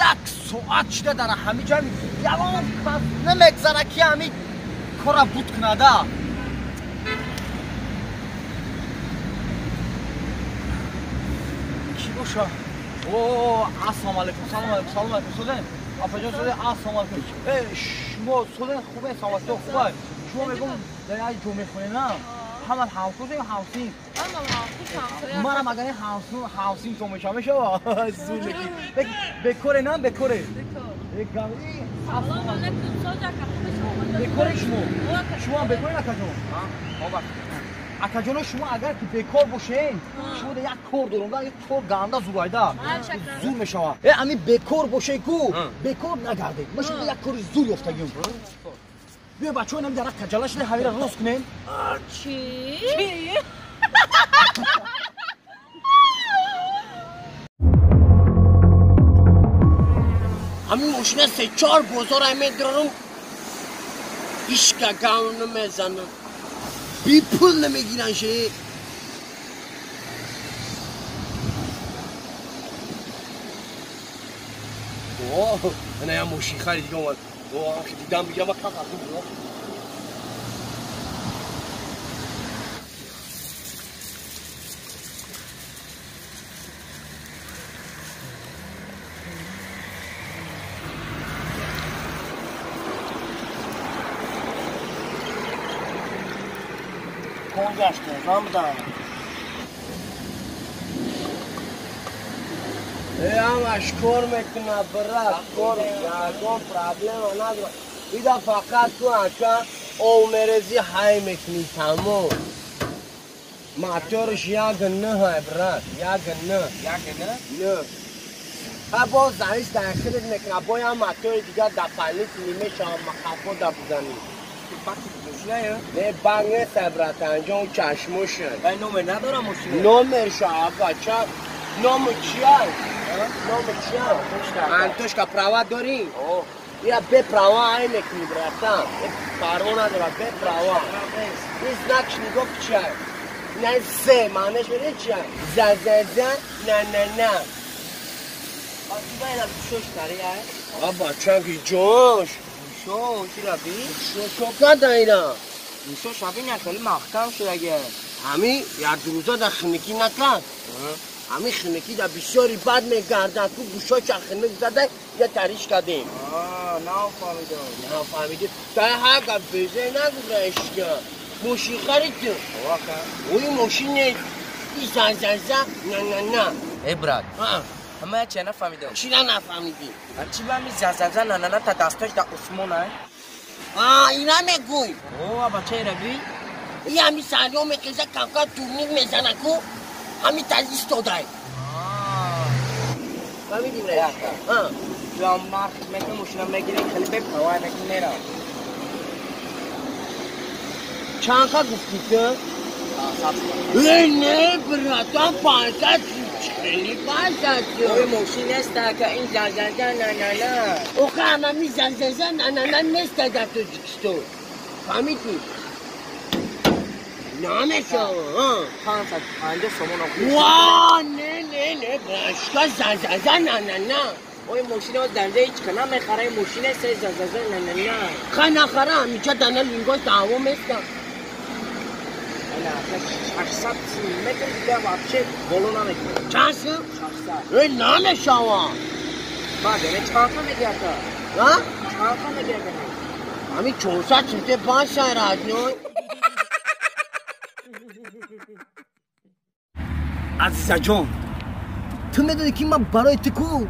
Як соат шуда дар ҳами ҷо ягон кас намегзара ки ҳами кора буд кунада. Ки боша? О, ассалому алайкум, салом алайкум, салом алайкум, соден. Апаҷон соден, ассалому алайкум. Э, шумо соден хубе, саломатӣ хубе. Шумо мегум дар як ҷо мехонед, на? Ҳама ҳамсӯзем, ҳамсин. Манам агар ҳамсин то мешава, мешава. Зур леки. Бекоре на, бекоре. Салом алайкум, соҷака, хубе шумо? Бекоре шумо? Шумо ҳам бекоре акаҷон? Акаҷоно, шумо агар ки бекор бошен, шумо да як кор дорум, да як кор ганда зурайда. Зур мешава. Э, ами бекор бошен ку, бекор нагардед. Ма шумо як кори зур ёфтагим. Биё бачаҳо, инам дар каҷала шуда ҳавира рост кунем. Чӣ? Ҳамин мошина се-чор бозора медорам, ҳичка гав намезанам. Бипул намегиран ше. О, ана я мошин хари дига омад. О, дидам бигирам ва кам хатум буд. Кор гаштем, фаҳмидам. Э, ҳамаш кор мекунад, брат, кор ягон проблема надорад. Ида фақат ту ака ов мерезӣ, ҳай мекунӣ, тамом. Моторш як нӯҳай, брат, як нӯ. Як нӯ? Нӯ. Ҳа боз заниш дар худат мекунад, бо як мотори дигар дополнительный мешавад, мақафо да бизанӣ. Не, банк нест, братанҷон, чашмошад. Вай номер надорам мошина? Номерша, бача, ному чия? Ному чия? Антошка, права дорӣ? Я бе права ай мекунӣ, братан. Парво надора, бе права. Ин знакш нигоҳ чия? На з, маънеш медонӣ чия? За за за на на на. А бача, ки ҷош. Шо, чӣ раби? Шо карда ина? Шо шаби не, хеле маҳкам шудаге. Ҳами як рӯза дар хунукӣ накард. Ҳами хунукӣ дар бисёри бад мегардад, ку гӯшоча хунук зада, я тариш кардем. Нафаҳмидам. Нафаҳмидӣ. Та ҳар гап безе нагу, браишка. Мошин харид ту. Ои мошин не, и зан-зан-зан, на-на-на. Э, брат. Ама я чия нафаҳмидам. Чира нафаҳмидӣ? Чӣ ба ҳами зан-зан-зан на-на-на та дастош дар осмон ай? А, ина мегӯй. О, бача ираби? И ҳами сарё мехеза, камкам турник мезана ку, ҳами таз истодай. Фаҳмидӣ, браишка? Ту ҳам нарх мекунӣ, мошина мегирӣ, хеле бепарвоя мекунӣ, мерам. Чанд қа гуфтӣ ту? Э, не, братан, 500 хеле 500. Ой, мошин нест, ака, ин зан-зан-зан на-на-на. Охе, анами зан-зан-зан на-на-на нест дар Тоҷикистон. Фаҳмидӣ? Намешава. 550 сомон. Ва, не, не, не, брашка, зан-зан-зан на-на-на. Ой, мошина данҷа ҳеҷ ка намехара, мошин нест, зан-зан-зан на-на-на. Ха нахара, ҳамиҷа дана лингош даъво местам. 600 метр дига вообще боло намекунад. Чанд сум? 600. Э, намешава. Баъд, яъне чанд қа мегирад? А? Чанд қа мегирад? Ҳами 400 сумте 500 родной. Азизаҷон, ту медонӣ ки ман барои ту ку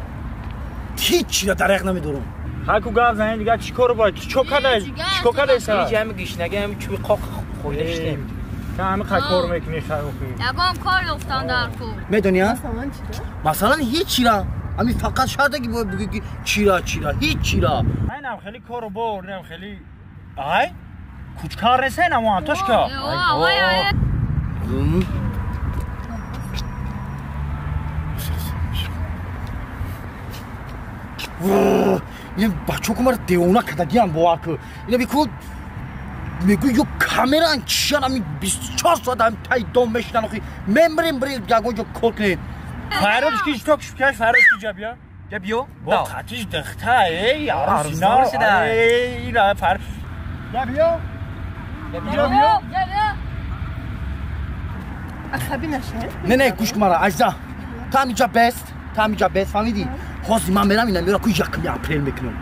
ҳеҷ чиро дариқ намедорам. Ҳа ку гап занем дига, чӣ кор бояд? Чӣ кадай? Чӣ кадай са? Ҳеҷ, ҳами гишнаги, ҳами чӯби қоқ хӯрда шудем. Та ҳами қа кор мекунӣ хай охи. Ягон кор ёфтан дар ку. Медонӣ, а? Масалан, ҳеҷ чира. Ҳами фақат шарте ки бояд бигӯӣ ки чира, чира, ҳеҷ чира. Айнам хеле кору бор, инам хеле ай? Кучкар несай намо Антошка. Ой, ой. Ин бачаҳо ку мара девона кардагиам, бовар ку. Ина бику мегӯй ё камеран чиян, ҳамин 24 соат ҳамин таи дом мешинан. Охи мемирем, бире ягон ҷо кор кунем. Файрод ки ишток шукаш, Файрод ки ҷабия. Я биё. Бо қатиш дихта, эй, арӯсина. Эй, ира фар. Я биё. Я биё. Я биё. Асабӣ нашед? Не, не, гӯш кун мара, азиза. Ту ҳаминҷа бест, ту ҳаминҷа бест, фаҳмидӣ? Ҳозир ман мерам ина мера ку 1 апрел мекунам.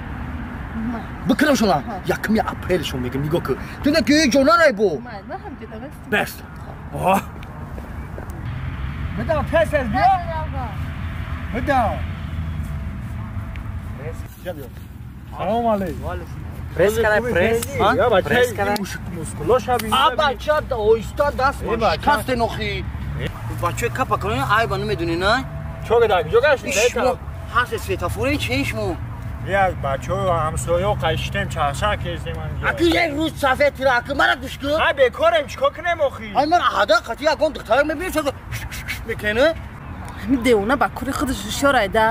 Бикунам шуна, 1 апрел шон мекунам, нигоҳ кун. Ту не ки ҷо нарай бо. Ман ҳаминҷа бест. Бест. Оҳ. Беда, пес аз биё. Беда. Салом алейкум. Пресс кара, пресс. Пресс кара. А бача, оҳиста даст шикасте нохи. Бачаи капа кунӣ, айба намедонӣ, на? Чо гада, куҷо гаштӣ? Ҳаст светофори чи шумо? Як бачаҳо ҳамсояҳо қаштем чарша кезем анҷо. Аки як рӯз сафед тира, аки мара гӯш кун. Ҳай бекорем, чикор кунем охи? Ай ман ҳада қати ягон духтарак мебинем, чо мекунӣ? Ҳамин девона ба кори худаш ҳушёр айда.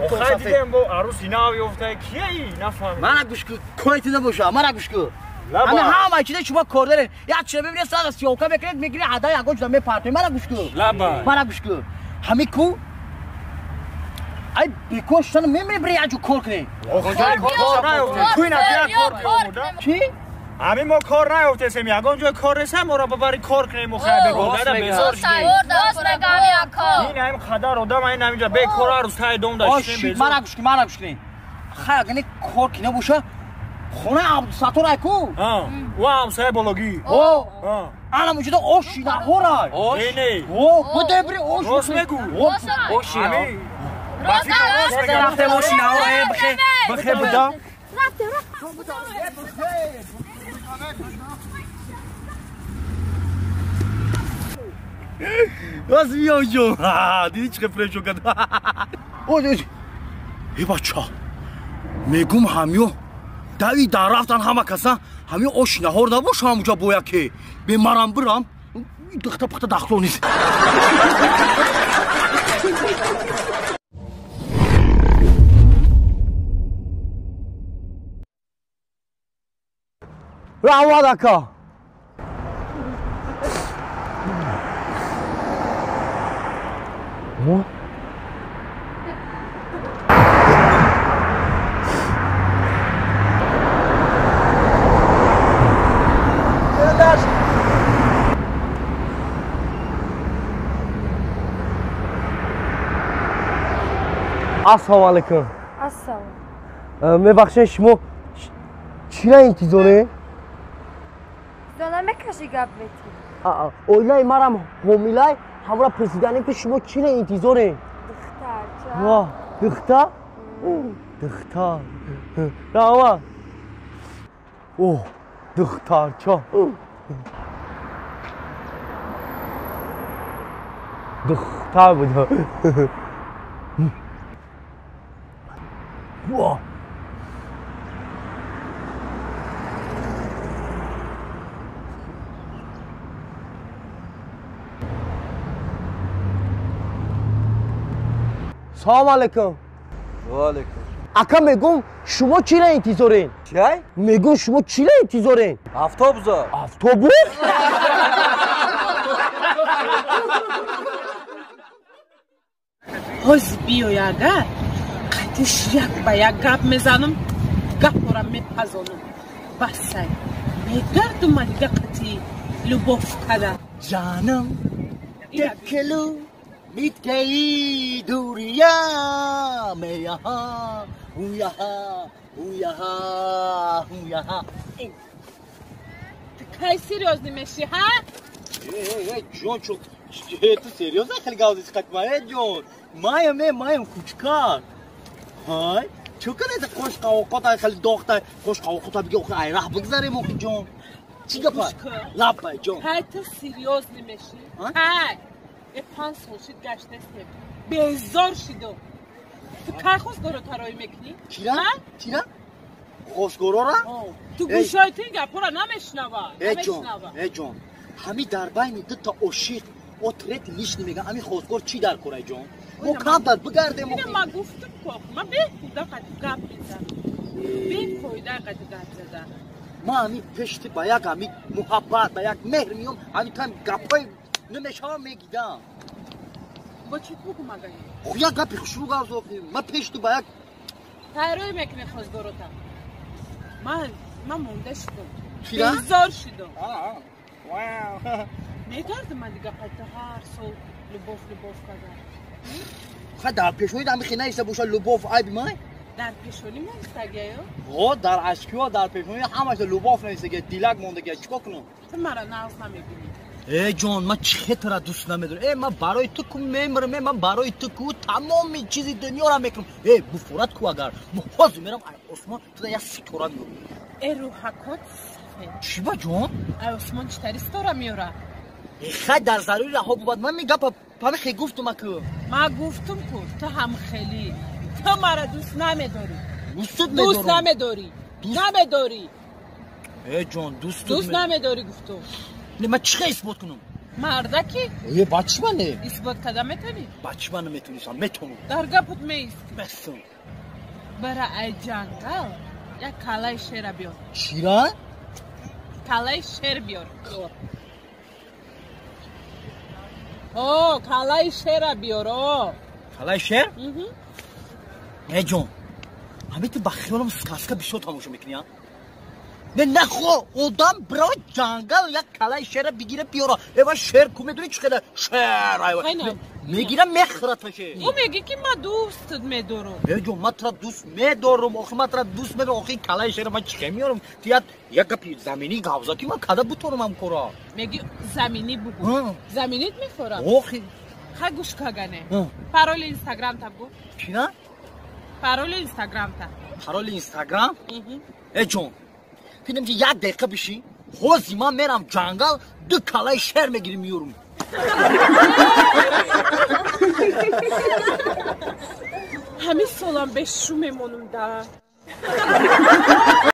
Охай дидем бо арӯси нав ёфта, кияи нафаҳмидем. Мара гӯш кун, кори ту набоша, мара гӯш кун. Ҳама ҳама чизе шумо кор доред. Як чизе мебинед, сара сиёка мекунед, мегиред, ҳада ягон чиза мепартоед. Мара гӯш кун. Мара гӯш кун. Ҳамин ку ай бекор шудан мемиред, биред як ҷо кор кунед. Кор наёфтем, ку ина бия кор биёмуда? Чӣ? Ҳамин мо кор наёфтесем, ягон ҷой кор нестем, моро бабари кор кунем, охай бегордара безор шудем. Ин ҳамин қадар одам ин ҳаминҷа бекор арӯс тай дом даштем безор. Мара гӯш кун, мара гӯш кунед. Хай агар не кор ки набоша, хонаи Абдусаттор ай ку? Ӯ ҳамсояи бологӣ. Ана муҷуда ош наҳорай. Не, не. Будай бири ош. Рост мегӯ. Оши. Рафтем оши наҳорай, бихе, бихе буда. Рафтем, рафтем. Рост миём ҷон. Дидӣ чӣ фрешо кард? Э бача, мегум ҳамё дави дар рафтан ҳама каса ҳамё ош наҳор набоша ҳамуҷа бо яке бемарам бирам духта пухта дахло нест. Раҳмат ака. Ассалому алайкум. Ассалом. Мебахшед, шумо чира интизоред? Зона мекаши гап мети. Оилаи марам ҳомилай, ҳамра пурсиданем ки шумо чира интизоред? Духтарча. Ва, духтар? Духтар. Раҳмат. О, духтарча. Духтар буда. Ва. Салом алейкум. Ва алейкум. Ака мегум шумо чира интизоред? Чай? Мегум шумо чира интизоред? Автобуса. Автобус? Ҳози биёяга қатиш як ба як гап мезанам, гапора мепазонам. Басай мегардум ман дига қати любов када. Ҷанам декелу मिट गई दूरियां, मैं यहाँ हूँ, यहाँ हूँ, यहाँ हूँ, यहाँ। Ты кай серьезный меши, ха? Эй, эй, Джон, чё, ты серьезно хеле искать моя, Джон? Маям, эй, маям, кучка. Ҳай, чё кана қош қавоқота хеле дохта, қош қавоқота биги охи айраҳ бигзарем охи Джон. Чӣ гапа? Лапай, Джон. Кай ты серьезный меши? Кай? 5 сол шид гашт нестем. Безор шидо. Ту кай хостгоро тароӣ мекунӣ? Чира? Чира? Хостгорора? Ту гӯшои ту ин гапҳоро намешунава. Э ҷон, э ҷон. Ҳами дар байни дута ошиқ отрет лишний меган. Ҳами хостгор чӣ дар корай ҷон? Мо камтар бигардем. Ина ман гуфтам ку, ман бехуда қати гап мезанам. Бефоида қати гап задам. Ман ҳами пешти ба як ҳами муҳаббат, ба як меҳр миём, ҳами там гапҳои намешавам мегидам. Бо чӣ бугум агар? Ху як гапи хушрӯ гап зохи. Ма пеш ту ба як тайрӯй мекунӣ хозгорота. Ман монда шудам. Безор шудам. Мегардам ман дига қайта ҳар сол любов любов карда. Ха дар пешонӣ ҳами хе наиста боша любов айби май? Дар пешонӣ наистагия ё? О, дар ашкиҳо дар пешонӣ ҳамаша любов наистагия, дилак мондагия. Чӣ кор кунам? Ту мара нағз намебинӣ. Э ҷон, ман чӣ тура дӯст намедорам. Э ман барои ту ку мемирам, э ман барои ту ку тамоми чизи дунёра мекунам. Э буфорат ку агар. Ман ҳозир мерам ай осмон туда як ситора меёрам. Э рӯҳакот сафед. Чӣ ба ҷон? Ай осмон чӣ тари ситора меёра? Э хай дар зарури раҳо бувад. Ман ми гапа пами хе гуфтум аку. Ман гуфтум ку, ту ҳам хелӣ. Ту мара дӯст намедорӣ. Дӯстут медорам. Дӯст намедорӣ. Намедорӣ. Э ҷон, дӯстут дӯст намедорӣ гуфтум. Не, ман чӣ хел исбот кунам? Мардаки? Э, ба чӣ ман не? Исбот карда метавонӣ? Ба чӣ ман наметонистам? Метавонам. Дар гапут меистӣ. Местам. Бара ай ҷангал як калаи шера биёр. Чира? Калаи шер биёр. О, калаи шера биёр, о. Калаи шер? Э ҷон, ҳамин ту ба хиёлам сказка бисёр тамошо мекунӣ, а? Не нахо, одам бирава ҷангал як калаи шера бигира биёра. Эва шер ку медонӣ чӣ қадар шер айва. Мегира мехӯрад таше. Ӯ мегӣ ки ман дӯстат медорам. Э ҷон, ман тура дӯст медорам, охи ман тура дӯст медорам, охи калаи шера ман чӣ хел меёрам? Ту як гапи заминӣ гап зад ки ман када бутонам ҳам кора. Мегӣ заминӣ бугӯ. Заминит мехӯрам? Охи. Ха гӯш кагане. Пароли инстаграмта бугӯ. Чӣ на? Пароли инстаграмта. Пароли инстаграм? Э ҷон, филм ки як дақиқа бишин, ҳозир ман мерам ҷангал, ду калаи шер мегирим меёрам. Ҳамин солам бешу мемонам да.